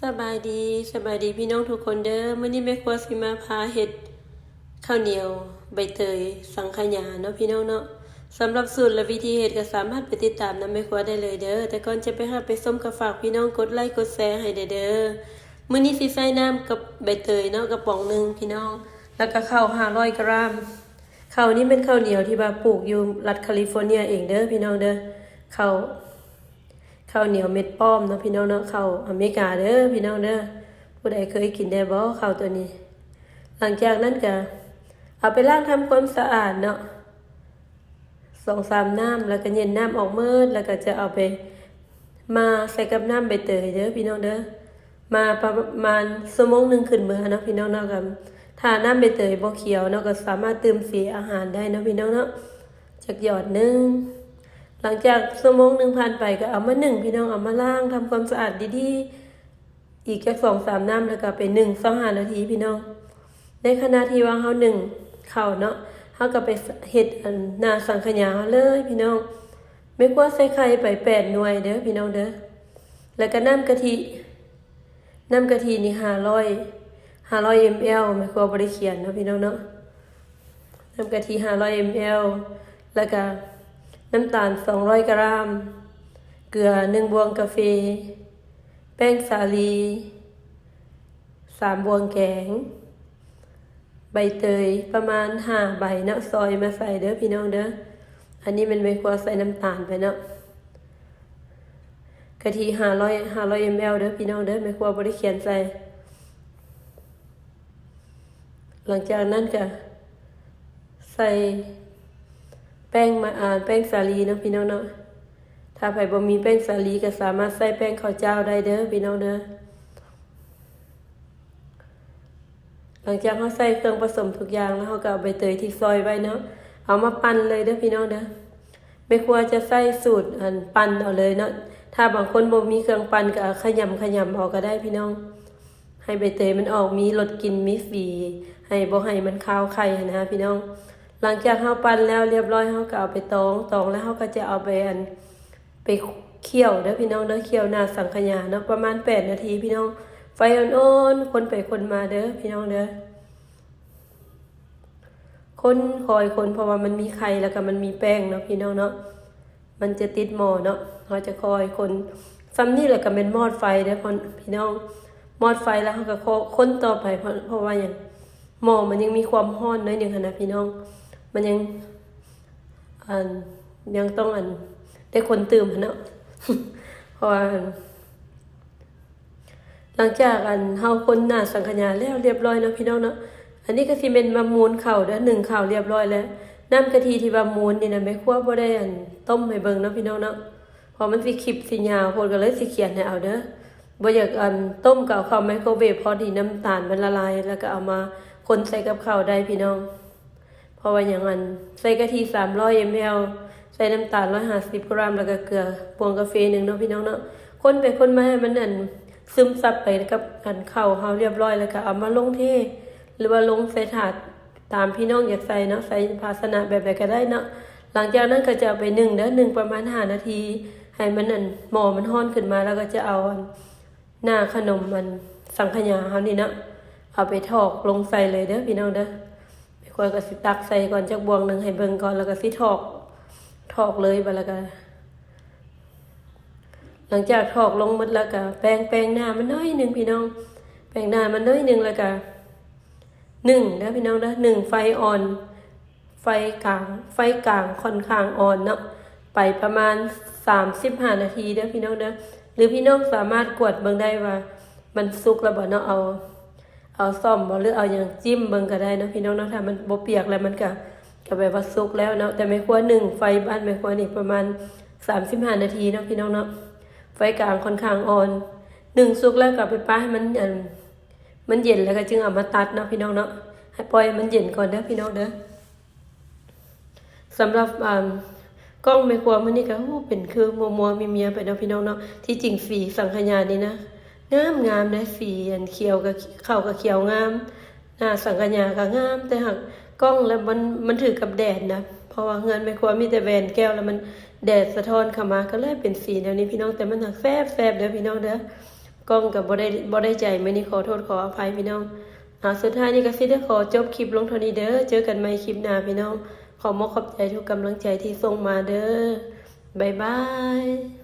ສະບາຍດີ ສະບາຍດີພີ່ນ້ອງທຸກຄົນເດີ. ມື້ນີ້ແມ່ຄົວຊິມາພາເຮັດເຂົ້າໜຽວໃບເຕີຍສັງຂະຫຍາເນາະພີ່ນ້ອງເນາະ. ສຳລັບສູດ ແລະ ວິທີເຮັດກໍສາມາດໄປຕິດຕາມນຳແມ່ຄົວໄດ້ເລີຍເດີ. ແຕ່ກ່ອນຈະໄປຮັບໄປຊົມ ກໍຝາກພີ່ນ້ອງກົດໄລກົດແຊໃຫ້ແດ່ເດີ. ມື້ນີ້ຊິໃຊ້ນ້ຳກັບໃບເຕີຍເນາະ ກະປ໋ອງໜຶ່ງພີ່ນ້ອງ ແລ້ວກໍເຂົ້າຫ້າຮ້ອຍກຣາມ. ເຂົ້ານີ້ແມ່ນເຂົ້າໜຽວທີ່ວ່າປູກຢູ່ລັດຄາລິຟໍເນຍເອງເດີພີ່ນ້ອງເດີ. ເຂົ້າ ເຂົ້າໜຽວເມັດປ້ອມເນາະພີ່ນ້ອງເນາະ, ເຂົ້າອາເມລິກາເດີພີ່ນ້ອງເດີ. ຜູ້ໃດເຄີຍກິນແດ່ບໍ່ເຂົ້າໂຕນີ້? ຫຼັງຈາກນັ້ນກະເອົາໄປລ້າງທຳຄວາມສະອາດເນາະ ສອງສາມນ້ຳ ແລ້ວກະເຢັນນ້ຳອອກໝົດ ແລ້ວກະຈະເອົາໄປໝ່າໃສ່ກັບນ້ຳໃບເຕີຍເດີພີ່ນ້ອງເດີ. ໝ່າປະມານຊົ່ວໂມງໜຶ່ງຂຶ້ນເມືອເນາະພີ່ນ້ອງເນາະ. ກະຖ້ານ້ຳໃບເຕີຍບໍ່ຂຽວເນາະ ກະສາມາດຕື່ມສີອາຫານໄດ້ເນາະພີ່ນ້ອງເນາະ ຈັກຫຍອດໜຶ່ງ. ຫຼັງຈາກຊົ່ວໂມງໜຶ່ງຜ່ານໄປ ກະເອົາມາໜຶ້ງພີ່ນ້ອງ, ເອົາມາລ້າງທຳຄວາມສະອາດດີໆ ອີກຈັກສອງສາມນ້ຳ ແລ້ວກະໄປໜຶ້ງຊາວຫ້ານາທີພີ່ນ້ອງ. ໃນຂະນະທີ່ວ່າເຮົາໜຶ້ງເຂົ້າເນາະ ເຮົາກະໄປເຮັດອັນໜ້າສັງຂະຫຍາເຮົາເລີຍພີ່ນ້ອງ. ແມ່ຄົວໃສ່ໄຂ່ໄປແປດໜ່ວຍເດີພີ່ນ້ອງເດີ. ແລ້ວກະນ້ຳກະທິ ນ້ຳກະທິນີ້ຫ້າຮ້ອຍ ຫ້າຮ້ອຍເອັມແອລ ແມ່ຄົວບໍ່ໄດ້ຂຽນເນາະພີ່ນ້ອງເນາະ. ນ້ຳກະທິຫ້າຮ້ອຍເອັມແອລ ແລ້ວກະນ້ຳຕານສອງຮ້ອຍກຣາມ, ເກືອໜຶ່ງບ່ວງກາເຟ, ແປ້ງສາລີສາມບ່ວງແກງ, ໃບເຕີຍປະມານຫ້າໃບເນາະ ຊອຍມາໃສ່ເດີພີ່ນ້ອງເດີ. ອັນນີ້ແມ່ນແມ່ຄົວໃສ່ນ້ຳຕານໄປເນາະ. ກະທິຫ້າຮ້ອຍ ຫ້າຮ້ອຍເອັມແອລເດີພີ່ນ້ອງເດີ, ແມ່ຄົວບໍ່ໄດ້ຂຽນໃສ່. ຫຼັງຈາກນັ້ນກະໃສ່ແປ້ງມາ ອາ ແປ້ງສາລີເນາະພີ່ນ້ອງເນາະ. ຖ້າໃຜບໍ່ມີແປ້ງສາລີກະສາມາດໃຊ້ແປ້ງເຂົ້າຈ້າວໄດ້ເດີພີ່ນ້ອງເດີ. ຫຼັງຈາກເຮົາໃສ່ເຄື່ອງປະສົມທຸກຢ່າງແລ້ວ ເຮົາກະເອົາໃບເຕີຍທີ່ຊອຍໄວ້ເນາະ ເອົາມາປັ່ນເລີຍເດີພີ່ນ້ອງເດີ. ແມ່ຄົວຈະໃຊ້ສູດອັນປັ່ນເອົາເລີຍເນາະ. ຖ້າບາງຄົນບໍ່ມີເຄື່ອງປັ່ນກະຂະຫຍຳຂະຫຍຳເອົາກະໄດ້ພີ່ນ້ອງ, ໃຫ້ໃບເຕີຍມັນອອກມີລົດກິ່ນມີສີ ໃຫ້ບໍ່ໃຫ້ມັນຄາວໄຂ່ຫັ້ນນະພີ່ນ້ອງ. ຫຼັງຈາກເຮົາປັ່ນແລ້ວລຽບຮ້ອຍ ເຮົາກະເອົາໄປຕອງ ຕອງແລ້ວເຮົາກະຈະເອົາໄປອັນ ໄປຂ້ຽວເດີພີ່ນ້ອງເດີ, ຂ້ຽວໜ້າສັງຂະຫຍາເນາະ ປະມານແປດນາທີພີ່ນ້ອງ. ໄຟອ່ອນໆ ຄົນໄປຄົນມາເດີພີ່ນ້ອງເດີ. ຄົນ ຄອຍຄົນ ເພາະວ່າມັນມີໄຂ່ ແລ້ວກະມັນມີແປ້ງເນາະພີ່ນ້ອງເນາະ, ມັນຈະຕິດໝໍ້ເນາະ. ເຮົາຈະຄອຍຄົນ ສ່ຳນີ້ແຫຼະກະແມ່ນມອດໄຟເດີພີ່ນ້ອງ. ມອດໄຟແລ້ວເຮົາກະຄົນຕໍ່ໄປ ເພາະ ເພາະວ່າຫຍັງ ໝໍ້ມັນຍັງມີຄວາມຮ້ອນໜ້ອຍໜຶ່ງຫັ້ນນະພີ່ນ້ອງ, ມັນຍັງ ອັນ ຍັງຕ້ອງ ອັນ ໄດ້ຄົນຕື່ມຫັ້ນເນາະ. ເພາະວ່າ ຫຼັງຈາກ ອັນ ເຮົາຄົນໜ້າສັງຂະຫຍາແລ້ວລຽບຮ້ອຍເນາະພີ່ນ້ອງເນາະ, ອັນນີ້ກະຊິແມ່ນມາມູນເຂົ້າເດີ, ໜຶ້ງເຂົ້າລຽບຮ້ອຍແລ້ວ. ນ້ຳກະທິທີ່ວ່າມູນນີ້ນະ ແມ່ຄົວບໍ່ໄດ້ ອັນ ຕົ້ມໃຫ້ເບິ່ງເນາະພີ່ນ້ອງເນາະ, ເພາະມັນຊິຄລິບຊິຍາວໂພດ ກະເລີຍຊິຂຽນໃຫ້ເອົາເດີ. ບໍ່ຢາກ ອັນ ຕົ້ມກະເອົາເຂົ້າໄມໂຄຣເວບ ພໍດີນ້ຳຕານມັນລະລາຍ ແລ້ວກະເອົາມາຄົນໃສ່ກັບເຂົ້າໄດ້ພີ່ນ້ອງ. ເພາະວ່າຫຍັງ ອັນ ໃສ່ກະທິສາມຮ້ອຍເອັມແອລ ໃສ່ນ້ຳຕານຮ້ອຍຫ້າສິບກຣາມ ແລ້ວກະເກືອບ່ວງກາເຟໜຶ່ງເນາະພີ່ນ້ອງເນາະ. ຄົນໄປຄົນມາໃຫ້ມັນ ອັນ ຊຶມຊັບໄປກັບ ອັນ ເຂົ້າເຮົາລຽບຮ້ອຍ ແລ້ວກະເອົາມາລົງເທ ຫຼືວ່າລົງໃສ່ຖາດ ຕາມພີ່ນ້ອງຢາກໃສ່ເນາະ, ໃສ່ພາຊະນະແບບໃດກະໄດ້ເນາະ. ຫຼັງຈາກນັ້ນກະຈະເອົາໄປໜຶ້ງເດີ, ໜຶ້ງປະມານຫ້ານາທີ ໃຫ້ມັນ ອັນ ໝໍ້ມັນຮ້ອນຂຶ້ນມາ ແລ້ວກະຈະເອົາ ອັນ ໜ້າຂະໜົມ ອັນ ສັງຂະຫຍາເຮົານີ້ເນາະ ເອົາໄປຖອກລົງໃສ່ເລີຍເດີພີ່ນ້ອງເດີ. ແມ່ຄົວກະຊິຕັກໃສ່ກ່ອນຈັກບ່ວງໜຶ່ງໃຫ້ເບິ່ງກ່ອນ ແລ້ວກະຊິຖອກ ຖອກເລີຍ. ບາດແລ້ວກະ ຫຼັງຈາກຖອກລົງໝົດແລ້ວກະແປງ ແປງໜ້າມັນໜ້ອຍໜຶ່ງພີ່ນ້ອງ, ແປງໜ້າມັນໜ້ອຍໜຶ່ງ ແລ້ວກະ ໜຶ້ງເດີພີ່ນ້ອງເດີ, ໜຶ້ງໄຟອ່ອນ ໄຟກາງ ໄຟກາງຂ້ອນຂ້າງອ່ອນເນາະ ໄປປະມານສາມສິບຫ້ານາທີເດີພີ່ນ້ອງເດີ. ຫຼືພີ່ນ້ອງສາມາດກວດເບິ່ງໄດ້ວ່າມັນສຸກແລ້ວບໍ່ເນາະ, ເອົາ ເອົາສ້ອມບໍ່ ຫຼືເອົາຫຍັງຈິ້ມເບິ່ງກະໄດ້ເນາະພີ່ນ້ອງເນາະ. ຖ້າມັນບໍ່ປຽກແລ້ວມັນກະ ກະແບບວ່າສຸກແລ້ວເນາະ. ແຕ່ແມ່ຄົວໜຶ້ງໄຟບ້ານແມ່ຄົວນີ້ປະມານສາມສິບຫ້ານາທີເນາະພີ່ນ້ອງເນາະ, ໄຟກາງຂ້ອນຂ້າງອ່ອນ. ໜຶ້ງສຸກແລ້ວກະໄປປະໃຫ້ມັນ ອັນ ມັນເຢັນ ແລ້ວກະຈຶ່ງເອົາມາຕັດເນາະພີ່ນ້ອງເນາະ. ໃຫ້ປ່ອຍໃຫ້ມັນເຢັນກ່ອນເດີພີ່ນ້ອງເດີ. ສຳລັບ ອັນ ກ້ອງແມ່ຄົວມື້ນີ້ກະ ໂອ້ ເປັນຄືມົວໆເມຍໆໄປເນາະພີ່ນ້ອງເນາະ. ທີ່ຈິງສີສັງຂະຫຍານີ້ນະ ງາມໆເດ້, ສີ ອັນ ຂຽວກະ ເຂົ້າກະຂຽວງາມ, ໜ້າສັງຂະຫຍາກະງາມ, ແຕ່ຫາກກ້ອງແລ້ວມັນ ມັນຖືກກັບແດດນະ, ເພາະວ່າເຮືອນແມ່ຄົວມີແຕ່ແວ່ນແກ້ວ ແລ້ວມັນແດດສະທ້ອນເຂົ້າມາ ກະເລີຍເປັນສີແນວນີ້ພີ່ນ້ອງ. ແຕ່ມັນຫາກແຊບໆເດີພີ່ນ້ອງເດີ. ກ້ອງກໍບໍ່ໄດ້ ບໍ່ໄດ້ໃຈ ມື້ນີ້ຂໍໂທດຂໍອະໄພພີ່ນ້ອງ. ອ່າ ສຸດທ້າຍນີ້ກໍຊິໄດ້ຂໍຈົບຄລິບລົງເທົ່ານີ້ເດີ. ເຈີກັນໃໝ່ຄລິບໜ້າພີ່ນ້ອງ. ຂອບອົກຂອບໃຈທຸກກຳລັງໃຈທີ່ສົ່ງມາເດີ. ບາຍບາຍ.